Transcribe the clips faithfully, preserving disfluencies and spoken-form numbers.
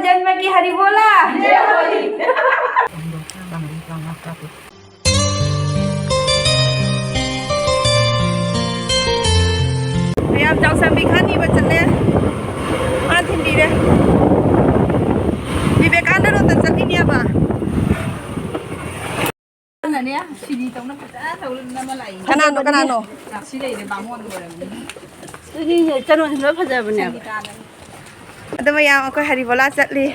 जन्म की हरि बोला। ꯃꯌꯥꯝ ꯆꯥꯎꯁꯝꯕꯤ ꯈꯟ ꯅꯤꯕ ꯆꯠꯂꯦ꯫ ꯃꯥ ꯊꯤꯟꯕꯤꯔꯦ꯫ ꯕꯤꯕꯦꯀꯥꯅꯟꯗ ꯔꯣꯗꯇ ꯆꯠꯂꯤꯅꯦꯕ꯫ ꯀꯅꯥꯅꯦ? ꯁꯤꯗꯤ ꯇꯧꯅ ꯐꯖꯅ ꯇꯧꯔ ꯅꯝꯃ ꯂꯥꯛꯏ꯫ ꯀꯅꯥꯅꯣ, ꯀꯅꯥꯅꯣ? ꯁꯤ ꯂꯩꯔꯦ, ꯕꯥꯃꯣꯟ ꯑꯣꯏꯔꯝꯅꯤ꯫ ꯑꯗꯨꯗꯤ ꯆꯠꯂꯣ, ꯂꯣꯏ ꯐꯖꯕꯅꯦꯕ꯫ ꯁꯪꯒꯤꯇꯥꯅ꯫ ꯑꯗꯣ ꯃꯌꯥꯝ ꯑꯩꯈꯣꯏ ꯍꯔꯤꯕꯣꯂꯥ ꯆꯠꯂꯤ꯫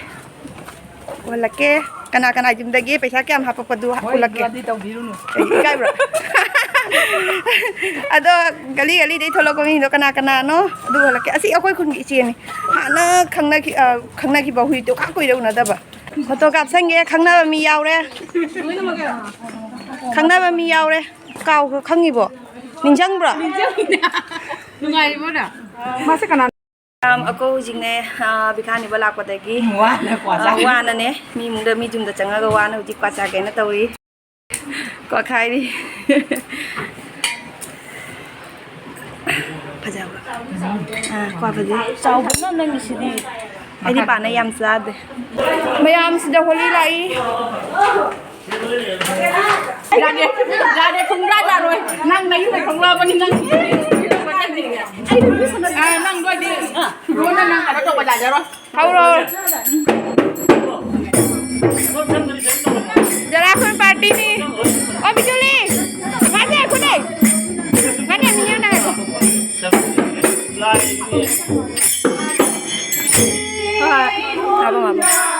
ꯎꯍꯜꯂꯛꯀꯦ꯫ ꯀꯅꯥ ꯀꯅꯥ ꯌꯨꯝꯗꯒꯤ ꯄꯩꯁꯥ ꯀꯌꯥꯝ ꯍꯥꯞꯄꯛꯄꯗꯨ ꯍꯣꯏ, ꯎꯠꯂꯛꯀꯦ꯫ ꯑꯗꯨꯗꯤ ꯇꯧꯕꯤꯔꯨꯅꯨ꯫ ꯀꯩ ꯏꯀꯥꯏꯕ꯭ꯔꯣ? ꯑꯗꯣ ꯒꯂꯤ ꯒꯂꯤꯗꯩ ꯊꯣꯛꯂꯛꯄ ꯃꯤꯗꯣ ꯀꯅꯥ ꯀꯅꯥꯅꯣ ꯑꯗꯨ ꯎꯍꯜꯂꯛꯀꯦ꯫ ꯑꯁꯤ ꯑꯩꯈꯣꯏ ꯈꯨꯟꯒꯤ ꯏꯆꯦꯅꯤ꯫ ꯍꯥꯟꯅ ꯈꯪꯅꯈꯤ-, ꯑ, ꯈꯪꯅꯈꯤꯕ ꯍꯨꯏꯗꯣ ꯈꯥ ꯀꯨꯏꯔꯦ ꯎꯅꯗꯕ꯫ ꯐꯣꯇꯣ ꯀꯥꯞꯁꯟꯒꯦ꯫ ꯈꯪꯅꯕ ꯃꯤ ꯌꯥꯎꯔꯦ? ꯈꯪꯅꯕ ꯃꯤ ꯌꯥꯎꯔꯦ? ꯀꯥꯎꯈ꯭ꯔ-, ꯈꯪꯉꯤꯕꯣ? ꯅꯤꯡꯁꯤꯡꯕ꯭ꯔꯣ? ꯅꯨꯡꯉꯥꯏꯔꯤꯕꯣ ꯅꯪ? ꯃꯥꯁꯦ ꯀꯅꯥ? ꯌꯥꯝ ꯑꯩꯈꯣꯏ ꯍꯧꯖꯤꯛꯅꯦ, ꯑ, ꯕꯤꯈꯥ ꯅꯤꯕ ꯂꯥꯛꯄꯗꯒꯤ, ꯋꯥꯅ ꯀ꯭ꯋꯥ ꯑ, ꯆꯥꯔꯤ꯫ ꯋꯥꯅꯅꯦ, ꯃꯤ ꯏꯃꯨꯡꯗ, ꯃꯤ ꯌꯨꯝꯗ ꯆꯪꯉꯒ ꯋꯥꯅ ꯍꯧꯖꯤꯛ ꯀ꯭ꯋꯥ ꯆꯥꯒꯦꯅ ꯇꯧꯔꯤ꯫ ꯀ꯭ꯋꯥ ꯈꯥꯏꯔꯤ꯫ ꯐꯖꯕ꯭ꯔꯣ? ꯑ, ꯀ꯭ꯋꯥ ꯐꯖꯩ꯫ ꯆꯥꯎꯕꯅ ꯅꯪꯒꯤꯁꯤꯗꯤ꯫ ꯑꯩꯗꯤ ꯄꯥꯅ ꯌꯥꯝ ꯆꯥꯗꯦ꯫ ꯃꯌꯥꯝꯁꯤꯗ ꯍꯣꯂꯤ ꯂꯥꯛꯏ꯫ ꯌꯥꯗꯦ, ꯌꯥꯗꯦ, ꯈꯣꯡꯗ꯭ꯔꯥ ꯌꯥꯔꯣꯏ꯫ ꯅꯪ ꯅꯌꯨꯝꯗ ꯊꯣꯛꯂꯛꯑꯕꯅꯤ, ꯅꯪ꯫ ꯑ, ꯅꯪ ꯅꯣꯏꯗꯤ, ꯂꯣꯟꯅ ꯅꯪ ꯀꯩꯅꯣ ꯇꯧꯕ ꯌꯥꯖꯔꯣꯏ꯫ ꯍꯧꯔꯣ, ꯍꯧꯔꯣ꯫ ꯖꯔꯥꯁꯣꯟ ꯄꯥꯔꯇꯤꯅꯤ꯫ ꯑꯣ, ꯕꯤꯖꯨꯂꯤ! ꯉꯥꯏꯈꯣ, ꯉꯥꯏꯈꯣꯅꯦ꯫ ꯉꯥꯏꯈꯣ, ꯃꯤꯅꯤꯠ ꯑꯃ ꯉꯥꯏꯈꯣ꯫ ꯍꯣꯏ, ꯍꯣꯏ꯫ ꯉꯥꯏꯈꯣ, ꯉꯥꯏꯈꯣ꯫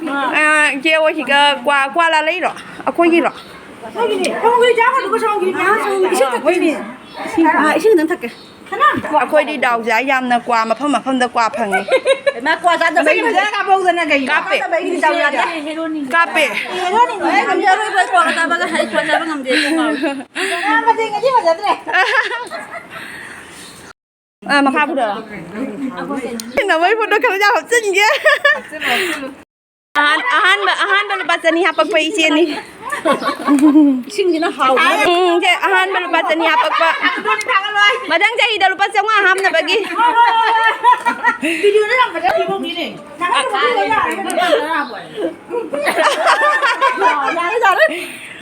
ꯑꯃ꯫ ꯑ, ꯏꯆꯦ ꯍꯣꯏꯁꯤꯒ ꯀ꯭ꯋꯥ, ꯀ꯭ꯋꯥ ꯂꯥꯜꯂꯛꯏꯔꯣ? ꯑꯩꯈꯣꯏꯒꯤꯔꯣ? ꯏꯁꯤꯡ, ꯏꯁꯤꯡ ꯈꯤꯇꯪ ꯊꯛꯀꯦ꯫ ꯑꯩꯈꯣꯏꯗꯤ ꯗꯥꯎꯁꯦ ꯌꯥꯝꯅ ꯀ꯭ꯋꯥ ꯃꯐꯝ ꯃꯐꯝꯗ ꯀ꯭ꯋꯥ ꯐꯪꯉꯤ꯫ ꯃꯥ ꯀ꯭ꯋꯥ ꯆꯥꯗꯕꯩ ꯃꯁꯥꯒꯤ ꯐꯖꯅ ꯀꯥꯞꯍꯧꯗꯅ ꯀꯩꯅꯣ? ꯀꯥꯞꯄꯦ꯫ ꯆꯥꯗꯕꯩ ꯗꯥꯎ ꯌꯥꯗꯦ꯫ ꯀꯥꯞꯄꯦ꯫ ꯍꯦꯔꯣꯅꯤꯅꯦ꯫ ꯑꯩ ꯉꯝꯖꯔꯣꯏ, ꯑꯩ ꯀ꯭ꯋꯥ ꯆꯥꯕꯒ, ꯑꯩ ꯀ꯭ꯋꯥ ꯆꯥꯕ ꯉꯝꯗꯦ꯫ ꯃꯥ ꯃꯇꯦꯡꯒꯗꯤ ꯐꯖꯗ꯭ꯔꯦ꯫ ꯑ, ꯃꯈꯥ ꯐꯨꯗꯔꯣ꯫ ꯅꯃꯣꯏ ꯐꯣꯇꯣ ꯈꯔ ꯌꯥꯝ ꯍꯥꯞꯆꯤꯟꯒꯦ꯫ ꯑꯍꯥꯟ-, ꯑꯍꯥꯟꯕ, ꯑꯍꯥꯟꯕ ꯂꯨꯄꯥ ꯆꯅꯤ ꯍꯥꯄꯛꯄ ꯏꯆꯦꯅꯤ꯫ ꯏꯁꯤꯡꯁꯤꯅ ꯍꯥꯎꯕ꯫ ꯎꯝ, ꯁꯦ ꯑꯍꯥꯟꯕ ꯂꯨꯄꯥ ꯆꯅꯤ ꯍꯥꯄꯛꯄ꯫ ꯃꯊꯪ ꯆꯍꯤꯗ ꯂꯨꯄꯥ ꯆꯥꯝꯃꯉꯥ ꯍꯥꯞꯅꯕꯒꯤ꯫ ꯚꯤꯗꯤꯑꯣꯗ ꯌꯥꯝ ꯐꯖꯅ ꯊꯤꯕ ꯎꯏꯅꯦ꯫ ꯌꯥꯔꯦ, ꯌꯥꯔꯦ꯫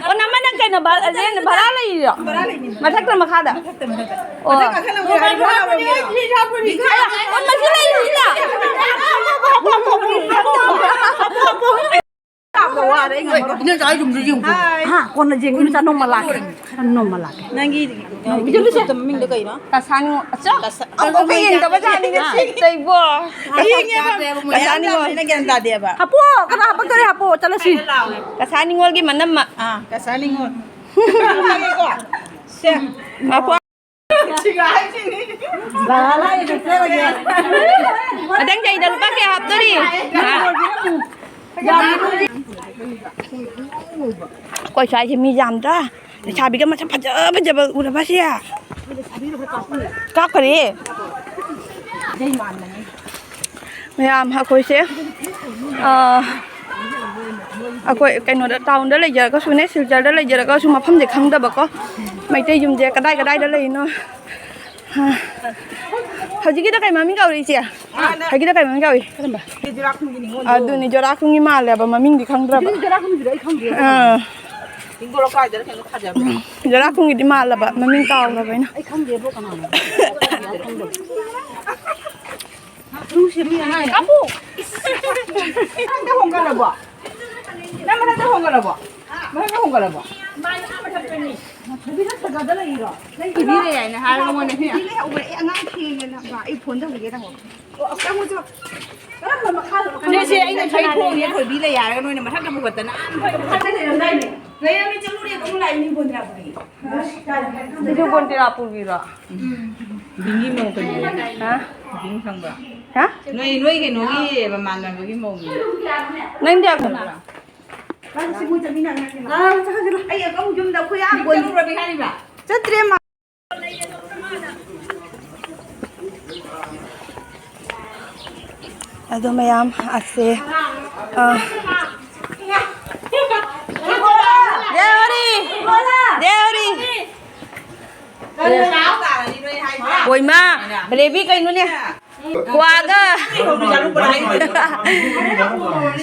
ꯑꯣ, ꯅꯃ ꯅꯪ ꯀꯩꯅꯣ ꯚ-, ꯔꯦꯟ ꯚꯔꯥ ꯂꯩꯔꯤꯔꯣ? ꯚꯔꯥ ꯂꯩꯅꯤ꯫ ꯃꯊꯛꯇ ꯃꯈꯥꯗ? ꯃꯊꯛꯇ, ꯃꯊꯛꯇ꯫ ꯑꯣ꯫ ꯃꯊꯛ ꯀꯥꯈꯠꯂꯒ ꯒꯥꯔꯤ ꯚꯔꯥ ꯑꯣꯏꯕ ꯌꯥꯏ꯫ ꯑꯣ, ꯃꯁꯤ ꯂꯩꯔꯤꯁꯤꯅ? ꯋꯥꯔꯦ, ꯑꯩ ꯉꯝꯃꯔꯣꯏ꯫ ꯏꯅꯦꯆꯥ, ꯑꯩ ꯔꯨꯝꯗ ꯌꯦꯡꯉꯨ꯫ ꯍꯥꯏ꯫ ꯍꯥ, ꯀꯣꯟꯅ ꯌꯦꯡꯉꯨ, ꯏꯅꯦꯆꯥ, ꯅꯣꯡꯃ ꯂꯥꯛꯀꯦ꯫ ꯅꯣꯡꯃ ꯂꯥꯛꯀꯦ꯫ ꯅꯪꯒꯤ ꯅꯣꯡꯃ ꯌꯦꯡꯉꯨꯁꯦ꯫ ꯃꯃꯤꯡꯗꯣ ꯀꯩꯅꯣ? ꯀꯁꯥꯅꯤꯉꯣ-, ꯑꯆꯥ, ꯑꯃꯨꯛ ꯌꯦꯡꯗꯕꯖꯥꯠꯅꯤ ꯉꯁꯤ꯫ ꯍꯥ? ꯀꯩꯕꯣ? ꯌꯦꯡꯉꯦꯕ꯫ ꯀꯁꯥꯅꯤꯉꯣ-, ꯃꯌꯥꯝ ꯂꯥꯛꯄꯅꯤꯅ ꯒ꯭ꯌꯥꯟ ꯇꯥꯗꯦꯕ꯫ ꯍꯥꯄꯣ, ꯀꯅꯥ ꯍꯥꯄꯛꯇꯣꯔꯦ? ꯍꯥꯄꯣ, ꯆꯠꯂꯁꯤ꯫ ꯀꯁꯥꯅꯤꯉꯣꯜꯒꯤ ꯃꯅꯝꯃ꯫ ꯑꯥ, ꯀꯁꯥꯅꯤꯉꯣꯜ꯫ ꯁꯦ꯫ ꯍꯥꯄꯣ꯫ ꯃꯊꯪ ꯆꯍꯤꯗ ꯂꯨꯄꯥ ꯀꯌꯥ ꯍꯥꯞꯇꯣꯔꯤ? ꯍꯥ? ꯑꯩꯈꯣꯏ ꯁ꯭ꯋꯥꯏꯁꯦ ꯃꯤ ꯌꯥꯝꯗ꯭ꯔꯥ? ꯂꯩꯁꯥꯕꯤꯒ ꯃꯁꯛ ꯐꯖ ꯐꯖꯕ ꯎꯔꯕ ꯁꯤ? ꯀꯥꯞꯈꯔꯦ꯫ ꯃꯌꯥꯝ ꯑꯩꯈꯣꯏꯁꯦ, ꯑ, ꯑꯩꯈꯣꯏ ꯀꯩꯅꯣꯗ, ꯇꯥꯎꯟꯗ ꯂꯩꯖꯔꯒꯁꯨꯅꯦ, ꯁꯤꯜꯆꯔꯗ ꯂꯩꯖꯔꯒꯁꯨ ꯃꯐꯝꯁꯦ ꯈꯪꯗꯕꯀꯣ꯫ ꯃꯩꯇꯩ ꯌꯨꯝꯁꯦ ꯀꯗꯥꯏ ꯀꯗꯥꯏꯗ ꯂꯩꯔꯤꯅꯣ? ꯑ, ꯍꯧꯖꯤꯛꯀꯤꯗꯣ ꯀꯩ ꯃꯃꯤꯡ ꯀꯧꯔꯤ, ꯏꯆꯦ? ꯍꯧꯖꯤꯛꯀꯤꯗꯣ ꯀꯩ ꯃꯃꯤꯡ ꯀꯧꯏ? ꯀꯔꯝꯕ? ꯖꯨꯔꯥꯈꯨꯝꯒꯤ ꯅꯤꯉꯣꯜꯗꯣ꯫ ꯑꯗꯨꯅꯤ, ꯖꯨꯔꯥꯈꯨꯝꯒꯤ ꯃꯥꯜꯂꯦꯕ, ꯃꯃꯤꯡꯗꯤ ꯈꯪꯗ꯭ꯔꯕ꯫ ꯖꯨꯔꯥꯈꯨꯝꯒꯤꯗꯣ ꯑꯩ ꯈꯪꯗꯦ꯫ ꯑꯥ꯫ ꯍꯤꯡꯒꯣꯜ ꯂꯩꯀꯥꯏꯗꯔ ꯀꯩꯅꯣ ꯊꯥꯖꯕꯅꯦ꯫ ꯖꯨꯔꯥꯈꯨꯝꯒꯤꯗꯤ ꯃꯥꯜꯂꯕ, ꯃꯃꯤꯡ ꯀꯥꯎꯈ꯭ꯔꯕ ꯑꯩꯅ꯫ ꯑꯩ ꯈꯪꯗꯦꯕꯣ, ꯀꯅꯥꯅꯣ? ꯀꯥꯄꯨ! ꯅꯪ ꯍꯣꯡꯒꯠꯂꯕꯣ? ꯅꯪ ꯃꯊꯛꯇ ꯍꯣꯡꯒꯠꯂꯕꯣ? ꯃꯊꯛꯇ ꯍꯣꯡꯒꯠꯂꯕꯣ? ꯅꯨꯄꯤ ꯅꯠꯇ꯭ꯔꯒꯗ ꯂꯩꯔꯤꯔꯣ? ꯅꯨꯄꯤ ꯂꯩ ꯍꯥꯏꯅ ꯍꯥꯏꯔꯒ ꯃꯣꯏꯅ ꯅꯨꯄꯤ ꯂꯩꯍꯧꯕ꯭ꯔꯥ? ꯑꯦ, ꯑꯉꯥꯡ ꯊꯦꯡꯉꯦꯅ꯫ ꯑꯩ ꯐꯣꯟ ꯇꯧꯈꯤꯒꯦ, ꯇꯥꯃꯣ꯫ ꯑꯣ, ꯆꯪꯉꯣ, ꯆꯪꯉꯣ꯫ ꯀꯔꯝꯕ ꯃꯈꯥꯗꯅꯣ? ꯅꯣꯏꯁꯦ ꯑꯩꯅ ꯈꯔ ꯊꯣꯡꯉꯦ, ꯊꯣꯏꯕꯤ ꯂꯩ ꯍꯥꯏꯔꯒ ꯅꯣꯏꯅ ꯃꯊꯛꯇ ꯄꯨꯈꯠꯇꯅ꯫ ꯃꯊꯛꯇ ꯂꯩꯔꯝꯗꯥꯏꯅꯦ꯫ ꯂꯩꯔꯝꯃꯤ, ꯆꯠꯂꯨꯔꯦ, ꯑꯗꯨꯝ ꯂꯥꯛꯏ, ꯃꯤ ꯕꯣꯟꯗꯤꯌꯥ ꯄꯨꯈꯤꯔꯣ? ꯕꯤꯡꯒꯤ ꯃꯧ ꯀꯩꯅꯣ? ꯍꯥ? ꯕꯤꯡ ꯈꯪꯕ꯭ꯔꯥ? ꯍꯥ? ꯅꯣꯏ, ꯅꯣꯏ ꯀꯩꯅꯣꯒꯤ ꯃꯃꯥꯟꯅꯕꯒꯤ ꯃꯧꯅꯤ꯫ ꯅꯪꯗꯤ ꯌꯥꯝ ꯈꯪꯕ꯭ꯔꯥ? ꯃꯥꯁꯨ ꯁꯤꯡꯖꯨ ꯆꯠꯃꯤꯟꯅꯔꯦ꯫ ꯑꯥ, ꯆꯠꯈ꯭ꯔꯁꯤ ꯂꯥꯎ꯫ ꯑꯩ ꯑꯗꯨꯝ ꯌꯨꯝꯗ ꯑꯩꯈꯣꯏ ꯑꯥ ꯕꯣꯟ-, ꯆꯠꯂꯨꯔꯕꯤ ꯍꯥꯏꯔꯤꯕ? ꯆꯠꯇ꯭ꯔꯦ, ꯃꯥ꯫ ꯑꯗꯣ ꯃꯌꯥꯝ ꯑꯁꯦ, ꯑ, ꯗꯦꯍꯔꯤ! ꯗꯦꯍꯔꯤ! ꯍꯣꯏꯃ, ꯔꯦꯕꯤ ꯀꯩꯅꯣꯅꯦ? ꯀ꯭ꯋꯥꯒ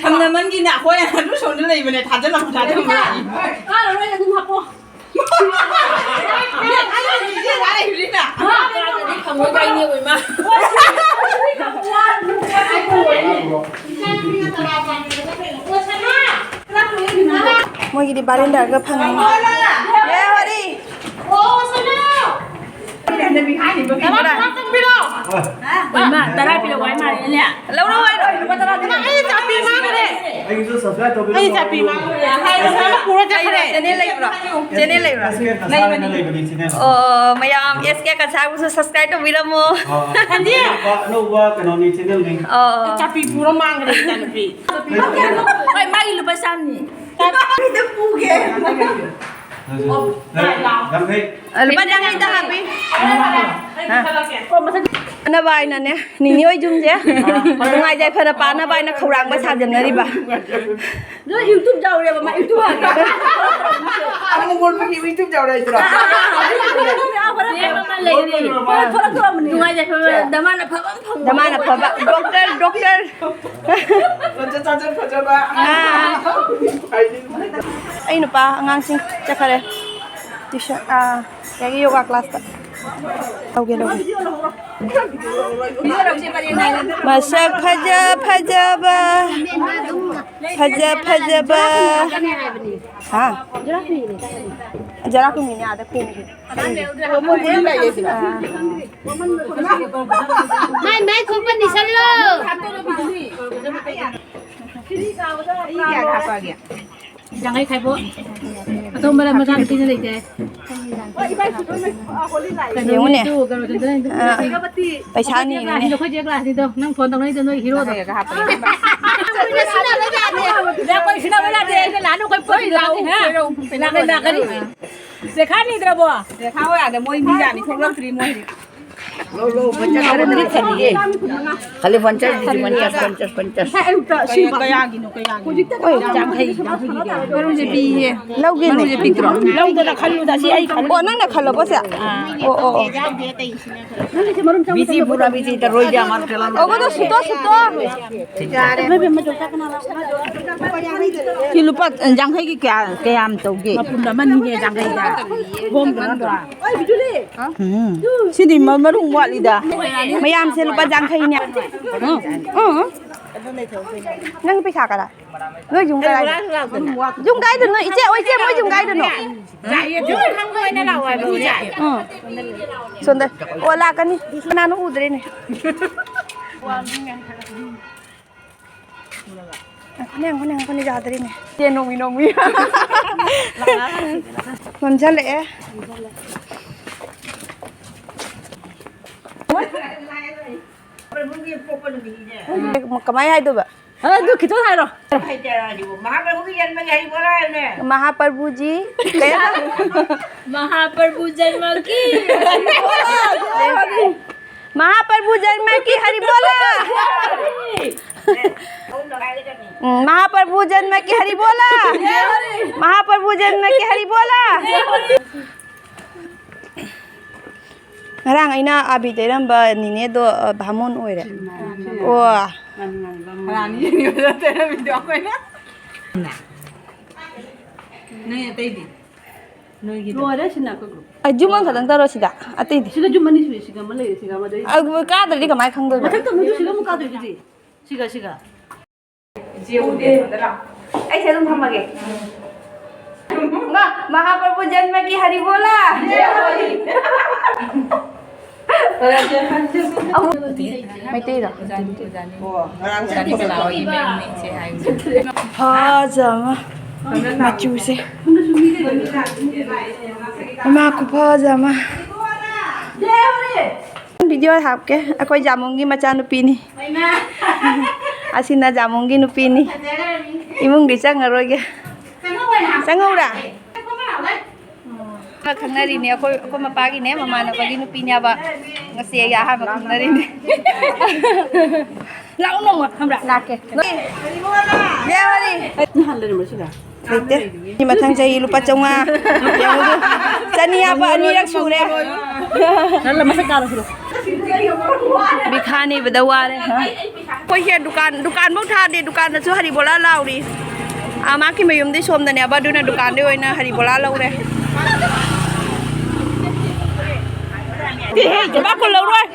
ꯁꯝꯅꯃꯟꯒꯤꯅ ꯑꯩꯈꯣꯏ ꯑꯗꯨ ꯁꯣꯝꯗ ꯂꯩꯕꯅꯦ, ꯊꯥꯖꯤꯜꯂꯝꯃꯣ, ꯊꯥꯖꯤꯜꯂꯝꯃꯣ꯫ ꯀꯥꯔꯔꯣꯏ, ꯑꯗꯨꯝ ꯍꯥꯞꯄꯣ꯫ ꯐꯪꯉꯣꯏ ꯀꯥꯏꯅꯦ, ꯑꯣꯏꯃ꯫ ꯃꯣꯏꯒꯤꯗꯤ ꯕꯥꯔꯦꯟꯗꯥꯒ ꯐꯪꯉꯤ꯫ ꯌꯥ, ꯋꯥꯔꯤ꯫ ꯏꯃꯥ, ꯇꯔꯥ ꯄꯤꯔꯛꯑꯣ ꯍꯥꯏ ꯃꯥꯜꯂꯦꯅꯦ꯫ ꯂꯧꯔꯣ ꯍꯥꯏꯔꯣ꯫ ꯂꯨꯄꯥ ꯇꯔꯥ ꯄꯤꯔꯛꯑꯣ꯫ ꯏꯃꯥ, ꯑꯩ ꯆꯥꯄꯤ ꯃꯥꯡꯈ꯭ꯔꯦ꯫ ꯑꯩꯒꯤꯁꯨ subscribe ꯇꯧꯕꯤꯔꯝꯃꯣ꯫ ꯑꯩ ꯆꯥꯄꯤ ꯃꯥꯡꯈ꯭ꯔꯦ꯫ ꯍꯥꯏ, ꯄꯨꯔ ꯆꯠꯈ꯭ꯔꯦ꯫ Channel ꯂꯩꯕ꯭ꯔꯣ? Channel ꯂꯩꯕ꯭ꯔꯣ? ꯑꯦꯁ ꯀꯦ ꯀꯁꯥꯔꯅ ꯂꯩꯕꯅꯤ channel꯫ ꯑꯣ, ꯃꯌꯥꯝ ꯑꯦꯁ ꯀꯦ ꯀꯁꯥꯔꯕꯨꯁꯨ subscribe ꯇꯧꯕꯤꯔꯝꯃꯣ꯫ ꯑꯣ, ꯑꯅꯧꯕ, ꯑꯅꯧꯕ ꯀꯩꯅꯣꯅꯤ, channelꯅꯤ꯫ ꯑꯣ꯫ ꯆꯥꯄꯤ ꯄꯨꯔ ꯃꯥꯡꯈ꯭ꯔꯦ ꯏꯆꯥꯅꯨꯄꯤ꯫ ꯍꯣꯏ, ꯃꯥꯒꯤ ꯂꯨꯄꯥ ꯆꯥꯝꯅꯤ꯫ ꯆꯥꯄꯤꯗ ꯄꯨꯒꯦ꯫ ꯌꯥꯡꯈꯩ꯫ ꯂꯨꯄꯥ ꯌꯥꯡꯈꯩꯗ ꯍꯥꯞꯄꯤ꯫ ꯄꯥꯟꯅꯕ ꯍꯥꯏꯅꯅꯦ, ꯅꯤꯅꯤ ꯍꯣꯏ ꯌꯨꯝꯁꯦ ꯅꯨꯡꯉꯥꯏ ꯌꯥꯏꯐꯅ ꯄꯥꯟꯅꯕ ꯍꯥꯏꯅ ꯈꯧꯔꯥꯡꯕ ꯁꯥꯖꯟꯅꯔꯤꯕ꯫ ꯅꯣꯏ YouTube ꯌꯥꯎꯔꯦꯕ, ꯃꯥ YouTube ꯍꯥꯡꯉꯦ꯫ ꯑꯃꯨꯛ ꯑꯣꯟꯕꯒꯤ YouTube ꯌꯥꯎꯔꯦ ꯍꯥꯏꯗꯨꯔꯣ? ꯃꯌꯥꯝ ꯑꯃ ꯂꯩꯔꯦ꯫ ꯍꯣꯏ, ꯊꯣꯛꯂꯛꯇꯣꯔꯕꯅꯤ꯫ ꯅꯨꯡꯉꯥꯏ ꯌꯥꯏꯐꯕ ꯗꯃꯥꯟ ꯑꯐꯕ ꯑꯃ ꯐꯪꯕ꯫ ꯗꯃꯥꯟ ꯑꯐꯕ, doctor, doctor꯫ ꯂꯝꯆꯠ ꯁꯥꯖꯠ ꯐꯖꯕ꯫ ꯑꯥ꯫ ꯑꯩ ꯅꯨꯄꯥ ꯑꯉꯥꯡꯁꯤꯡ ꯆꯠꯈꯔꯦ tuition, ꯑꯥ, ꯀꯩꯒꯤ yoga classꯇ꯫ ꯂꯧꯒꯦ, ꯂꯧꯒꯦ꯫ ꯃꯁꯛ ꯐꯖ ꯐꯖꯕ, ꯐꯖ ꯐꯖꯕ꯫ ꯍꯥ? ꯖꯔꯥ ꯈꯨꯝꯃꯤꯅꯦ, ꯑꯥꯗ ꯈꯨꯝꯃꯤ꯫ ꯑꯥ꯫ ꯃꯥꯏ ꯃꯥꯏ ꯊꯣꯛꯄ ꯅꯤꯁꯜꯂꯣ꯫ ꯌꯥꯡꯈꯩ ꯈꯥꯏꯕꯣ꯫ ꯑꯇꯣꯝꯕꯗ ꯃꯆꯥꯅꯨꯄꯤꯅ ꯂꯩꯇꯦ꯫ ꯀꯩꯅꯣ ꯌꯦꯡꯉꯨꯅꯦ꯫ ꯅꯨꯃꯤꯠꯇꯨ ꯀꯩꯅꯣ ꯇꯧꯗꯣꯏꯅꯦ꯫ ꯑꯥ, ꯄꯩꯁꯥ ꯅꯤꯅꯦ꯫ ꯑꯩꯈꯣꯏ ꯆꯦ ꯒ꯭ꯂꯥꯁꯅꯤꯗꯣ, ꯅꯪ phone ꯇꯧꯅꯩꯗꯣ ꯅꯣꯏ heroꯗꯣ꯫ ꯑꯩꯈꯣꯏ ꯁꯤꯟꯅꯕ ꯌꯥꯗꯦ꯫ ꯑꯩꯅ ꯂꯥꯛꯑꯅꯨ, ꯑꯩꯈꯣꯏ ꯄꯣꯠ ꯂꯥꯛꯑꯣ꯫ ꯂꯥꯛꯀꯅꯤ, ꯂꯥꯛꯀꯅꯤ꯫ ꯔꯦꯈꯥ ꯂꯩꯇ꯭ꯔꯕꯣ? ꯔꯦꯈꯥ ꯍꯣꯏ ꯑꯥꯗ ꯃꯣꯏ ꯃꯤ ꯌꯥꯝꯃꯤ, ꯊꯣꯛꯂꯛꯇ꯭ꯔꯤ ꯃꯣꯏ꯫ ꯂꯧ, ꯂꯧ, ꯄꯟꯆꯥꯁ ꯈꯔ ꯈꯔ ꯊꯝꯒꯦ꯫ ꯈꯜꯂꯤ ꯄꯟꯆꯥꯁ, ꯄꯟꯆꯥꯁ, ꯄꯟꯆꯥꯁ, ꯄꯟꯆꯥꯁ꯫ ꯀꯌꯥꯒꯤꯅꯣ, ꯀꯌꯥꯒꯤꯅꯣ? ꯌꯥꯡꯈꯩ, ꯌꯥꯡꯈꯩꯒꯤꯗꯤ꯫ ꯃꯔꯨꯁꯦ ꯄꯤꯌꯦ꯫ ꯂꯧꯒꯦꯅꯦ꯫ ꯂꯧꯗꯅ ꯈꯜꯂꯨꯗ, ꯁꯤ ꯑꯩ ꯈꯜꯂꯨ꯫ ꯑꯣ, ꯅꯪꯅ ꯈꯜꯂꯣ, ꯄꯣꯠꯁꯦ? ꯑꯣ, ꯑꯣ, ꯑꯣ꯫ ꯃꯤꯁꯤ ꯄꯨꯔꯥ ꯃꯤꯁꯤ ꯇꯔꯣꯏꯗ ꯃꯥ ꯇꯦꯂꯥ꯫ ꯑꯣ, ꯀꯗꯣ ꯁꯨꯇꯣ, ꯁꯨꯇꯣ꯫ ꯁꯤ ꯂꯨꯄꯥ ꯌꯥꯡꯈꯩꯒꯤ ꯀꯌꯥ, ꯀꯌꯥꯝ ꯇꯧꯒꯦ? ꯃꯄꯨꯟ ꯑꯃꯅꯤꯅꯦ, ꯌꯥꯡꯈꯩꯗ꯫ ꯍꯣꯡꯗ꯭ꯔꯣ? ꯎꯝ꯫ ꯁꯤꯗꯤ ꯃ-, ꯃꯔꯨꯝ ꯋꯥꯠꯂꯤꯗ꯫ ꯃꯌꯥꯝꯁꯦ ꯂꯨꯄꯥ ꯌꯥꯡꯈꯩꯅꯦ꯫ ꯎꯝ, ꯎꯝ꯫ ꯅꯪ ꯄꯩꯁꯥ ꯀꯔꯥꯏ? ꯅꯣꯏ ꯌꯨꯝ ꯀꯔꯥꯏꯗꯅꯣ? ꯌꯨꯝ ꯀꯥꯏꯗꯅꯣ? ꯏꯆꯦ, ꯑꯣ, ꯏꯆꯦ, ꯃꯣꯏ ꯌꯨꯝ ꯀꯥꯏꯗꯅꯣ? ꯎꯝ꯫ ꯁꯣꯝꯗ꯫ ꯑꯣ, ꯂꯥꯛꯀꯅꯤ꯫ ꯀꯅꯥꯅꯣ ꯎꯗ꯭ꯔꯦꯅꯦ꯫ ꯉꯥꯏꯈꯣꯅꯦ, ꯉꯥꯏꯈꯣꯅꯦ, ꯉꯥꯏꯈꯣꯅꯦ, ꯌꯥꯗ꯭ꯔꯦꯅꯦ꯫ ꯏꯆꯦ, ꯅꯣꯡꯃꯤ, ꯅꯣꯡꯃꯤ꯫ ꯃꯝꯁꯤꯜꯂꯛꯑꯦ꯫ ꯀꯃꯥꯏ ꯍꯥꯏꯗꯣꯏꯕ? ꯑ, ꯑꯗꯨ ꯈꯤꯇꯪ ꯍꯥꯏꯔꯣ꯫ महाप्रभु जी, महाप्रभु जन्म की। महाप्रभु जन्म की हरि बोला। ꯎꯝ, महाप्रभु जन्म की हरि बोला। महाप्रभु जन्म की हरि बोला। ꯉꯔꯥꯡ ꯑꯩꯅ ꯑꯥꯕꯤ ꯇꯩꯔꯝꯕ ꯅꯤꯅꯦꯗꯣ, ꯑ, ꯚꯥꯃꯣꯟ ꯑꯣꯏꯔꯦ꯫ ꯑꯣ꯫ ꯔꯥꯅꯤ ꯌꯦꯡꯉꯤꯕꯗ ꯇꯩꯔꯝꯃꯤꯗꯣ ꯑꯩꯈꯣꯏꯅ꯫ ꯅꯣꯏ ꯑꯇꯩꯗꯤ? ꯅꯣꯏꯒꯤꯗꯣ? ꯂꯣꯏꯔꯦ ꯁꯤꯅ ꯑꯩꯈꯣꯏ group꯫ ꯑ, ꯖꯨꯝ ꯑꯃꯈꯛꯇꯪ ꯇꯧꯔꯣ ꯁꯤꯗ, ꯑꯇꯩꯗꯤ꯫ ꯁꯤꯗ ꯖꯨꯝ ꯑꯅꯤ ꯁꯨꯏ, ꯁꯤꯒ ꯑꯃ ꯂꯩꯔꯦ, ꯁꯤꯒ ꯑꯃ ꯂꯩꯔꯦ꯫ ꯑ, ꯀꯥꯗ꯭ꯔꯗꯤ ꯀꯃꯥꯏꯅ ꯈꯪꯗꯣꯏꯕ? ꯃꯊꯛꯇ ꯑꯃꯨꯛ ꯁꯤꯗ ꯑꯃꯨꯛ ꯀꯥꯗꯣꯏꯗꯨꯗꯤ꯫ ꯁꯤꯒ, ꯁꯤꯒ꯫ ꯏꯆꯦ ꯎꯗꯦ, ꯐꯖꯅ꯫ ꯑꯩꯁꯦ ꯑꯗꯨꯝ ꯊꯝꯃꯒꯦ꯫ ꯃꯥ, महाप्रभु जन्म की हरि बोला। ꯃꯩꯇꯩꯔꯣ? ꯐꯖ ꯑꯃ, ꯃꯆꯨꯁꯦ꯫ ꯏꯃꯥ, ꯈꯨꯐꯖ ꯑꯃ꯫ Video ꯍꯥꯞꯀꯦ꯫ ꯑꯩꯈꯣꯏ ꯖꯥꯃꯨꯡꯒꯤ ꯃꯆꯥꯅꯨꯄꯤꯅꯤ꯫ ꯑꯁꯤꯅ ꯖꯥꯃꯨꯡꯒꯤ ꯅꯨꯄꯤꯅꯤ꯫ ꯏꯃꯨꯡꯗꯤ ꯆꯪꯉꯔꯣꯏꯒꯦ꯫ ꯆꯪꯍꯧꯔꯥ? ꯈꯪꯅꯔꯤꯅꯦ ꯑꯩꯈꯣꯏ, ꯑꯩꯈꯣꯏ ꯃꯄꯥꯒꯤꯅꯦ, ꯃꯃꯥꯟꯅꯕꯒꯤ ꯅꯨꯄꯤꯅꯦꯕ꯫ ꯉꯁꯤ ꯑꯩꯒ ꯑꯍꯥꯟꯕ ꯈꯪꯅꯔꯤꯅꯦ꯫ ꯂꯥꯛꯑꯣ ꯅꯣꯡꯃ, ꯈꯪꯕ꯭ꯔꯥ? ꯂꯥꯛꯀꯦ꯫ ꯂꯩꯇꯦ꯫ ꯁꯤ ꯃꯊꯪ ꯆꯍꯤ ꯂꯨꯄꯥ ꯆꯥꯝꯃꯉꯥ꯫ ꯌꯦꯡꯉꯨꯗꯨ꯫ ꯆꯅꯤ ꯍꯥꯞꯄ ꯑꯅꯤꯔꯛ ꯁꯨꯔꯦ꯫ ꯅꯪ ꯃꯁꯛ ꯀꯥꯔꯣ ꯁꯤꯗ꯫ ꯕꯤꯈꯥ ꯅꯤꯕꯗ ꯋꯥꯔꯦ꯫ ꯑꯩꯈꯣꯏꯁꯦ ꯗꯨꯀꯥꯟ, ꯗꯨꯀꯥꯟꯐꯧ ꯊꯥꯗꯦ, ꯗꯨꯀꯥꯟꯗꯁꯨ ꯍꯔꯤꯕꯣꯂꯥ ꯂꯥꯎꯔꯤ꯫ ꯑꯥ, ꯃꯥꯒꯤ ꯃꯌꯨꯝꯗꯤ ꯁꯣꯝꯗꯅꯦꯕ, ꯑꯗꯨꯅ ꯗꯨꯀꯥꯟꯗ ꯑꯣꯏꯅ ꯍꯔꯤꯕꯣꯂꯥ ꯂꯧꯔꯦ꯫ ꯂꯨꯄꯥ ꯀꯨꯟ ꯂꯧꯔꯣꯏ꯫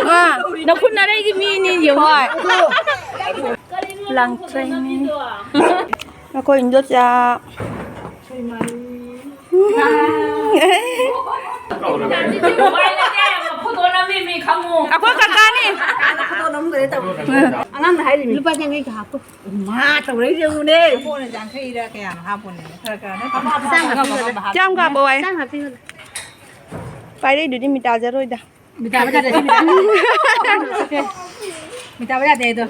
ꯑꯥ꯫ ꯅꯈꯨꯠ ꯅꯔꯩꯒꯤ ꯃꯤꯅꯤ ꯌꯦꯡꯉꯣ꯫ ꯍꯣꯏ꯫ ꯂꯥꯡꯊ꯭ꯔꯩꯅꯤ꯫ ꯑꯩꯈꯣꯏ ꯏꯟꯗꯣꯆꯥ꯫ ꯑꯩꯈꯣꯏ ꯀꯀꯥꯅꯤ꯫ ꯑꯉꯥꯡꯅ ꯍꯥꯏꯔꯤꯅꯤ꯫ ꯂꯨꯄꯥ ꯌꯥꯡꯈꯩ ꯈꯛ ꯍꯥꯞꯄꯨ꯫ ꯃꯥ ꯇꯧꯔꯛꯏꯁꯦ ꯌꯦꯡꯉꯨꯅꯦ꯫ ꯌꯥꯡꯈꯩꯔ ꯀꯌꯥꯅꯣ ꯍꯥꯞꯄꯨꯅꯦ꯫ ꯈꯔ ꯈꯔ ꯅꯠꯇ꯭ꯔꯒ ꯆꯥꯝ ꯀꯥꯞꯄꯣ ꯍꯥꯏ꯫ ꯆꯥꯝ ꯍꯥꯞꯄꯤꯌꯨ꯫ ꯄꯥꯏꯔꯛꯏꯗꯨꯗꯤ ꯃꯤꯇꯥꯖꯔꯣꯏꯗ꯫ ꯃꯤꯇꯥꯕ ꯌꯥꯗꯦ, ꯁꯤ ꯃꯤꯇꯥꯕ ꯌꯥꯗꯦ꯫ ꯃꯤꯇꯥꯕ ꯌꯥꯗꯦ ꯑꯗꯣ꯫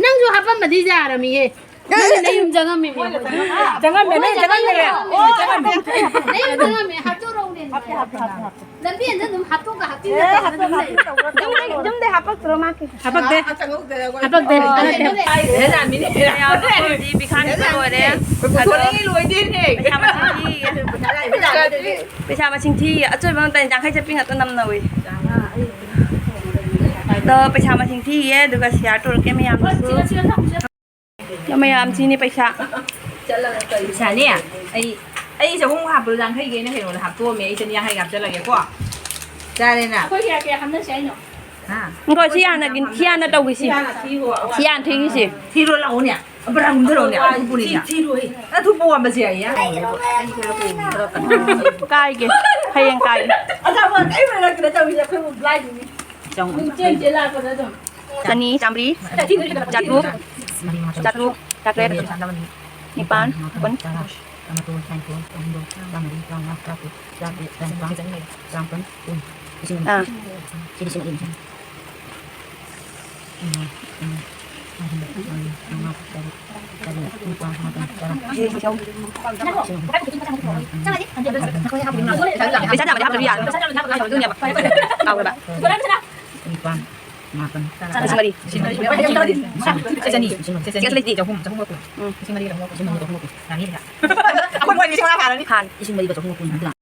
ꯅꯪꯁꯨ ꯍꯥꯄꯝꯕꯗꯤ ꯌꯥꯔꯝꯃꯤꯌꯦ꯫ ꯅꯪ ꯅꯌꯨꯝ ꯆꯪꯉꯝꯃꯤꯃꯤ꯫ ꯆꯪꯉꯝꯃꯦ, ꯅꯣꯏ ꯆꯪꯉꯝꯃꯦ꯫ ꯅꯌꯨꯝ ꯆꯪꯉꯝꯃꯦ, ꯍꯥꯞꯇꯣꯔꯛꯎꯅꯦ꯫ ꯂꯝꯕꯦꯟꯗ ꯑꯗꯨꯝ ꯍꯥꯞꯇꯣꯛꯑꯒ ꯍꯥꯞꯄꯤꯔꯒ ꯑꯗꯨꯝ ꯂꯩ꯫ ꯌꯨꯝꯗꯩ, ꯌꯨꯝꯗꯩ ꯍꯥꯞꯄꯛꯇ꯭ꯔꯣ ꯃꯥ? ꯍꯥꯄꯛꯇꯦ꯫ ꯍꯥꯄꯛꯇꯦ꯫ ꯃꯌꯥꯝ ꯑꯩꯈꯣꯏꯗꯤ ꯄꯤꯈꯥꯟꯕ ꯂꯣꯏꯔꯦ꯫ ꯑꯗꯣ ꯂꯣꯏꯗꯦꯅꯦ꯫ ꯄꯩꯁꯥ ꯃꯁꯤꯡ ꯊꯤꯌꯦ꯫ ꯄꯩꯁꯥ ꯃꯁꯤꯡ ꯊꯤꯌꯦ꯫ ꯑꯆꯣꯏꯕ ꯑꯃꯇ ꯌꯥꯡꯈꯩ ꯆꯠꯄꯤ ꯉꯥꯛꯇ ꯅꯝꯅꯧꯏ꯫ ꯑꯗꯣ ꯄꯩꯁꯥ ꯃꯁꯤꯡ ꯊꯤꯌꯦ꯫ ꯑꯗꯨꯒ ꯁꯤꯌꯥꯔ ꯇꯧꯔꯛꯀꯦ ꯃꯌꯥꯝꯗꯁꯨ꯫ ꯃꯌꯥꯝ ꯁꯤꯅꯤ ꯄꯩꯁꯥ꯫ ꯄꯩꯁꯥꯅꯦ? ꯑꯩ, ꯑꯩ ꯆꯍꯨꯝ ꯍꯥꯞꯄꯗꯣ ꯌꯥꯡꯈꯩꯒꯤ ꯑꯩꯅ ꯀꯩꯅꯣꯗ ꯍꯥꯞꯇꯣꯛꯑꯝꯃꯦ꯫ ꯑꯩ ꯆꯅꯤ ꯌꯥꯡꯈꯩ ꯍꯥꯞꯆꯜꯂꯒꯦꯀꯣ꯫ ꯆꯥꯔꯦꯅ꯫ ꯑꯩꯈꯣꯏ ꯀꯌꯥ ꯀꯌꯥ ꯍꯥꯞꯅꯁꯦ ꯍꯥꯏꯅꯣ? ꯍꯥ? ꯉꯥꯏꯈꯣ, ꯁꯤ ꯍꯥꯟꯅ, ꯁꯤ ꯍꯥꯟꯅ ꯇꯧꯈꯤꯁꯤ꯫ ꯁꯤ ꯍꯥꯟꯅ ꯊꯤꯔꯣ꯫ ꯁꯤ ꯍꯥꯟꯅ ꯊꯤꯈꯤꯁꯤ꯫ ꯊꯤꯔꯣ ꯂꯥꯛꯑꯣꯅꯦ꯫ ꯕꯔꯥ ꯀꯨꯝꯊꯔꯛꯑꯣꯅꯦ꯫ ꯑꯗꯨ ꯄꯨꯔꯤꯅꯦ꯫ ꯊꯤ-, ꯊꯤꯔꯣꯏ꯫ ꯅꯪ ꯊꯨꯞꯄꯣ ꯍꯥꯏꯕꯁꯦ ꯑꯩ꯫ ꯀꯥꯏꯒꯦ꯫ ꯍꯌꯦꯡ ꯀꯥꯏꯒꯦ꯫ ꯑꯆꯥꯄꯣꯠ ꯑꯩ ꯃꯔꯛꯇ ꯇꯧꯔꯤꯁꯦ ꯑꯩꯈꯣꯏꯕꯨ ꯂꯥꯏꯗꯨꯅꯤ꯫ ꯆꯪꯉꯣ꯫ ꯆꯦꯟ ꯆꯦꯟ ꯂꯥꯛꯄꯗ ꯑꯗꯨꯝ꯫ ꯆꯅꯤ, ꯆꯥꯝꯃꯔꯤ, ꯆꯥꯇ꯭ꯔꯨꯛ, ꯆꯥꯇ꯭ꯔꯨꯛ, ꯆꯥꯇ꯭ꯔꯦꯠ, ꯅꯤꯄꯥꯟ, ꯃꯥꯄꯟ꯫ ꯑꯥ꯫ ꯄꯩꯁꯥ ꯌꯥꯝꯕꯗꯤ ꯍꯥꯞꯇ꯭ꯔꯁꯨ ꯌꯥꯔꯦ꯫ ꯑꯗꯨꯅꯦꯕ꯫ ꯀꯥꯎꯔꯕ꯫ ꯅꯤꯄꯥꯟ, ꯃꯥꯄꯟ, ꯇꯔꯥ꯫ ꯂꯤꯁꯤꯡ ꯃꯔꯤ꯫ ꯂꯤꯁꯤꯡ ꯃꯔꯤ꯫ ꯂꯤꯁꯤꯡ ꯃꯔꯤ꯫ ꯂꯤꯁꯤꯡ ꯃꯔꯤ꯫ ꯀꯦꯁ ꯂꯩꯇꯦ꯫ ꯆꯍꯨꯝ, ꯆꯍꯨꯝꯒ ꯀꯨꯟ꯫ ꯎꯝ꯫ ꯂꯤꯁꯤꯡ ꯃꯔꯤꯒ ꯆꯍꯨꯝꯒ ꯀꯨꯟ꯫ ꯆꯍꯨꯝꯒ ꯀꯨꯟ꯫ ꯌꯥꯅꯤ ꯄꯩꯁꯥ꯫ ꯑꯩꯈꯣꯏ ꯃꯣꯏ ꯂꯤꯁꯤꯡ ꯃꯉꯥ ꯐꯥꯔꯅꯤ꯫ ꯐꯥꯔꯅꯤ꯫ ꯂꯤꯁꯤꯡ ꯃꯔꯤꯒ ꯆꯍꯨꯝꯒ ꯀꯨꯟ ꯍꯟꯗꯛ꯫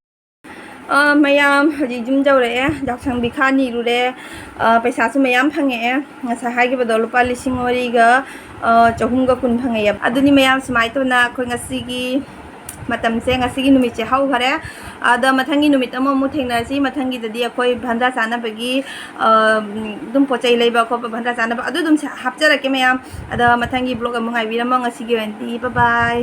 ꯑ, ꯃꯌꯥꯝ ꯍꯧꯖꯤꯛ ꯌꯨꯝ ꯌꯧꯔꯛꯑꯦ꯫ ꯌꯥꯎꯁꯪ ꯄꯤꯈꯥ ꯅꯤꯔꯨꯔꯦ꯫ ꯑ, ꯄꯩꯁꯥꯁꯨ ꯃꯌꯥꯝ ꯐꯪꯉꯛꯑꯦ꯫ ꯉꯁꯥꯏ ꯍꯥꯏꯈꯤꯕꯗꯣ ꯂꯨꯄꯥ ꯂꯤꯁꯤꯡ ꯃꯔꯤꯒ, ꯑ, ꯆꯍꯨꯝꯒ ꯀꯨꯟ ꯐꯪꯉꯛꯑꯦ꯫ ꯑꯗꯨꯅꯤ ꯃꯌꯥꯝ, ꯁꯨꯃꯥꯏꯅ ꯇꯧꯅ ꯑꯩꯈꯣꯏ ꯉꯁꯤꯒꯤ ꯃꯇꯝꯁꯦ, ꯉꯁꯤꯒꯤ ꯅꯨꯃꯤꯠꯁꯦ ꯍꯧꯈꯔꯦ꯫ ꯑꯗ ꯃꯊꯪꯒꯤ ꯅꯨꯃꯤꯠ ꯑꯃꯃꯨꯛ ꯊꯦꯡꯅꯔꯁꯤ꯫ ꯃꯊꯪꯒꯤꯗꯗꯤ ꯑꯩꯈꯣꯏ ꯚꯟꯗꯥ ꯆꯥꯅꯕꯒꯤ, ꯑ, ꯑꯗꯨꯝ ꯄꯣꯠ ꯆꯩ ꯂꯩꯕ ꯈꯣꯠꯄ, ꯚꯟꯗꯥ ꯆꯥꯅꯕ ꯑꯗꯨ ꯑꯗꯨꯝ ꯍꯥꯞꯆꯔꯛꯀꯦ ꯃꯌꯥꯝ꯫ ꯑꯗ ꯃꯊꯪꯒꯤ ꯕ꯭ꯂꯣꯒ ꯑꯃꯨꯛ ꯉꯥꯏꯕꯤꯔꯝꯃꯣ꯫ ꯉꯁꯤꯒꯤ ꯑꯣꯏꯅꯗꯤ bye bye꯫